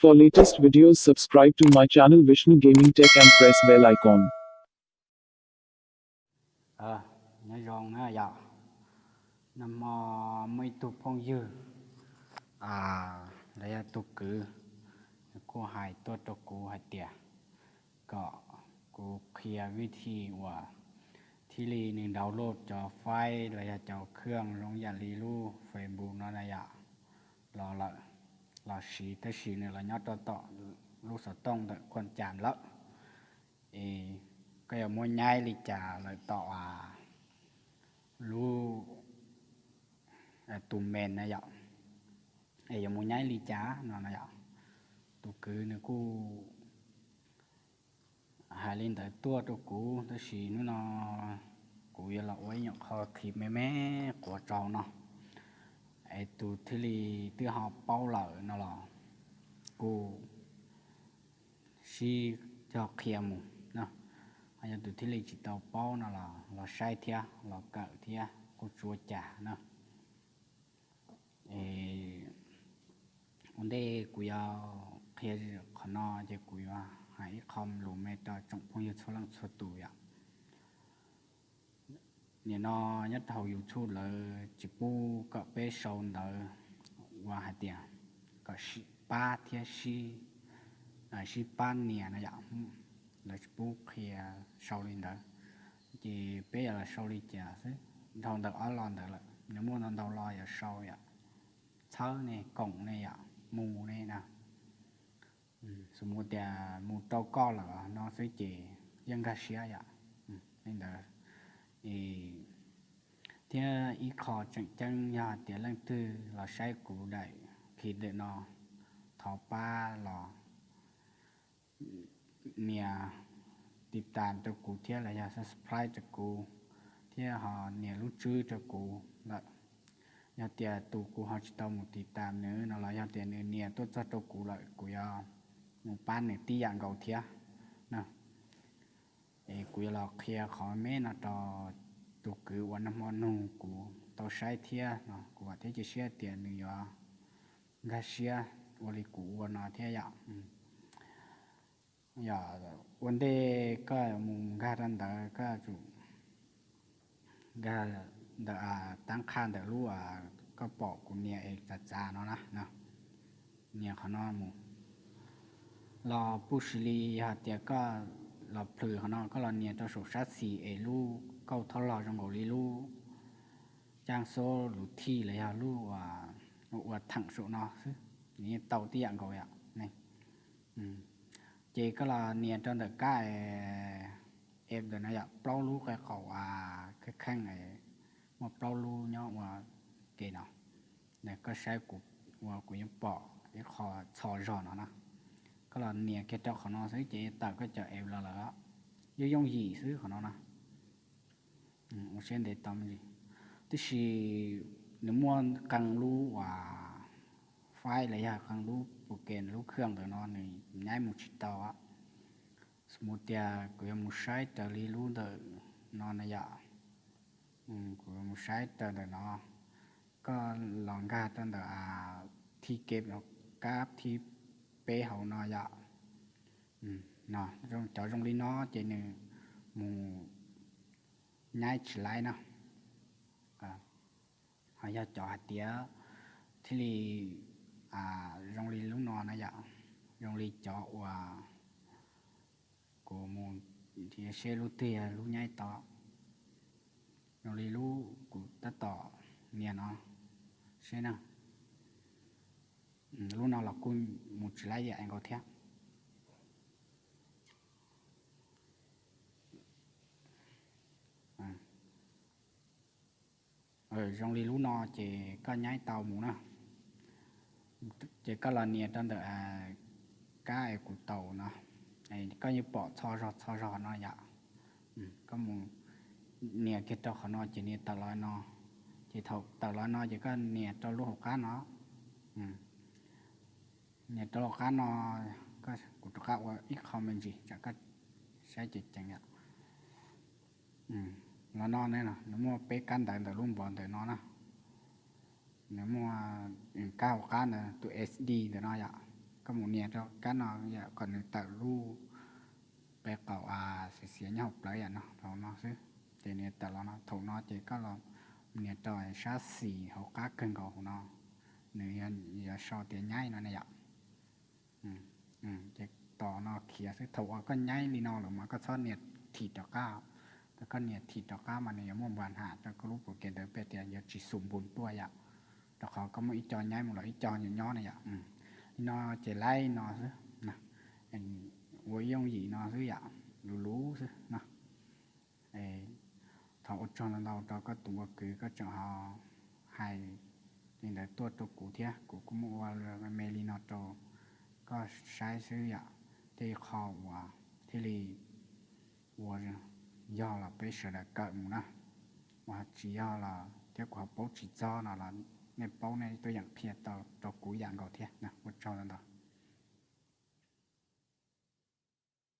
For latest videos, subscribe to my channel Vishnu Gaming Tech and press bell icon. Nyob zoo na yom, nag hmo muaj ib tug phooj ywg los yog tus kwv, nws kuj hais tuaj rau kuv hais tias kom kuv qhia vij thi uas thiaj li nws download cov file los yog cov khwj zoo yam li lub Facebook no na yom, los lawm, los siv tab sis nws los nyob rau tom lub xov tooj ntawm khuam cas lawm. Es koj yuav muab nyaib li cas lawm tom lub, tus mes na yom, es yuav mus nyaib li cas no na yom. Tus kwv nws kuj hais li ntawd tuaj rau kuv tab sis hnub no kuv yuav los ua ib nyuam qho clip me me quav rau no, es tus thiaj li twb ho paub lawm no los kuj sib cog qhia mus na. Ho yog tus thiaj li tsis tau paub no los los saib thiab los kawm thiab kuj tsis ua cas na. Ua ntej kuv yuav qhia qhov no ces kuv yuav hais ib qho lus me rau tsoom phooj ywg txhua leej txhua tus yom. Nim no nyob rau hauv YouTube lawv tsis pub kom peb sau ntawv uas hais tias kom pab thiab sib pab nias no yom, lawv tsis pub qhia sau li ntawd. Ces peb yuav los sau li cas xwb, dhau ntawm ob lo ntawd lawm, nws muaj ntau ntau lo yuav sau yom, txhawb ne, koom ne yom, mus ne na. Xws mus tias mus rau koj lawm no xwb ces yeej nkag siab yom, li ntawd. Thiab ib qho tseem ceeb yog hais tias leej twg los saib kuv daim clip ntawm no, thov pab los nias tiv tam rau kuv thiab los yog subscribe rau kuv, thiab ho nias lub tswb rau kuv lawm. Yog tias tus kuv ho tsis tau mus tiv tam nws no los yog tias nws nias tuaj txog rau kuv lawm, kuv yuav mus pab nws tib yam nkaus thiab na. Es kuv yuav los qhia qhov me no rau tus kwv uas nag hmo nug kuv tau saib thiab no, kuv vam thiab cia siab tias nws yuav nkag siab ua li kuv ua no thiab yom. Yog ua ntej koj mus nkag rau ntawd, koj tsum nkag ntawm tab qha ntawm lub koj pom kuv nias es txav txav no na, nias qhov no mus. Los puj sis li yog hais tias koj los plhws qhov no, koj los nias rau saum sab xis es lub kauj thob los zoo nkaus li lub caij xob lus thij los yog lub ua theem saum no xwb, nws yeej tau tib yam nkaus yom. Ces koj los nias rau ntawm kab es ntawm no yom, plaub lub qe qaum kheej kheej, muaj plaub lub nyob ua ke no. Koj saib kuv ua kuv yeej pom ib qho txho zog no na. Koj los nias kiag rau qhov no xwb ces tawm koj cov es los lawm, yooj yooj yim xwb qhov no na. Ua siab ntev tau me ntsis, tab sis nws muaj qee lub uas file los yog qee lub program lub khwj ntawm no nws nyaib mus tsis tau. Xws mus tias kuv yuav mus saib raws li lub ntawm no na yom, kuv yuav mus saib raws ntawm no, koj los nkag rau ntawm thib kev kab thib peb hauv no yom. Cov zoo li no ces nws mus nyaib tsis laib no. Ho yog cov hais tias thiaj li zoo li lub no na yom, zoo li cov uas kuv mus seb lub twg yog lub nyaib tau, zoo li lub kuv tab tom nias no seb na. Lub no los kuj mus tsis laib yam nkaus thiab. Zoo li lub no ces koj nyaib tau mus na. Ces koj los nias rau ntawm kab es kuv taus no, koj yeej pom txho zog txho zog no yom. Koj mus nias kiag rau qhov no ces nias tawm los no, ces thaum tawm los no ces koj nias rau lub hauv qab no. Nias rau lub qab no, kuv rov qab ua ib qho me ntsis tsam koj saib ceev ceev yom. Los no ne, nws muaj peb kab ntawv ntawm lub npov ntawm no na. Nws muaj kab hauv qab ntawd tus S D ntawm no yom. Koj mus nias rau kab no yom, kom nws tawm lub peb qaum xiav xiav nyob hauv plawv yam no, hauv no xwb. Ces nws tawm los no, thaum no ces koj los nias rau sab xis hauv qab kawg nkaus hauv no, nws yuav sau tias nyaib no ne yom. Ces tos no khiav xwb, thaum uas koj nyaib li no lawm mas koj txhob nias thim rov qab. Thaum koj nias thim rov qab mas nws yuav muaj npa nham rau koj lub pus kev ntawd, peb tias yuav tsis xum npus tuaj yom, rau qhov koj muaj ib co nyaib mus los ib co nyob nyob ne yom. Li no ces laib no xwb, ua ib yooj yim no xwb yom, luv luv xwb no. Thov ua tsaug ntau ntau rau koj tus ua kwv, koj tseem ho hais li ntawd tuaj rau kuv thiab, kuv kuj muaj ua me me li no rau koj saib xwb yom. Thiab ib qho uas thiaj li ua yog los peb sawv daws kawm mus na, uas tsis yog los thiab kuv ho paub tsis txog no los nej paub nej tuaj yeem qhia tau rau kuv yam nkaus thiab na. Ua tsaug ntau ntau.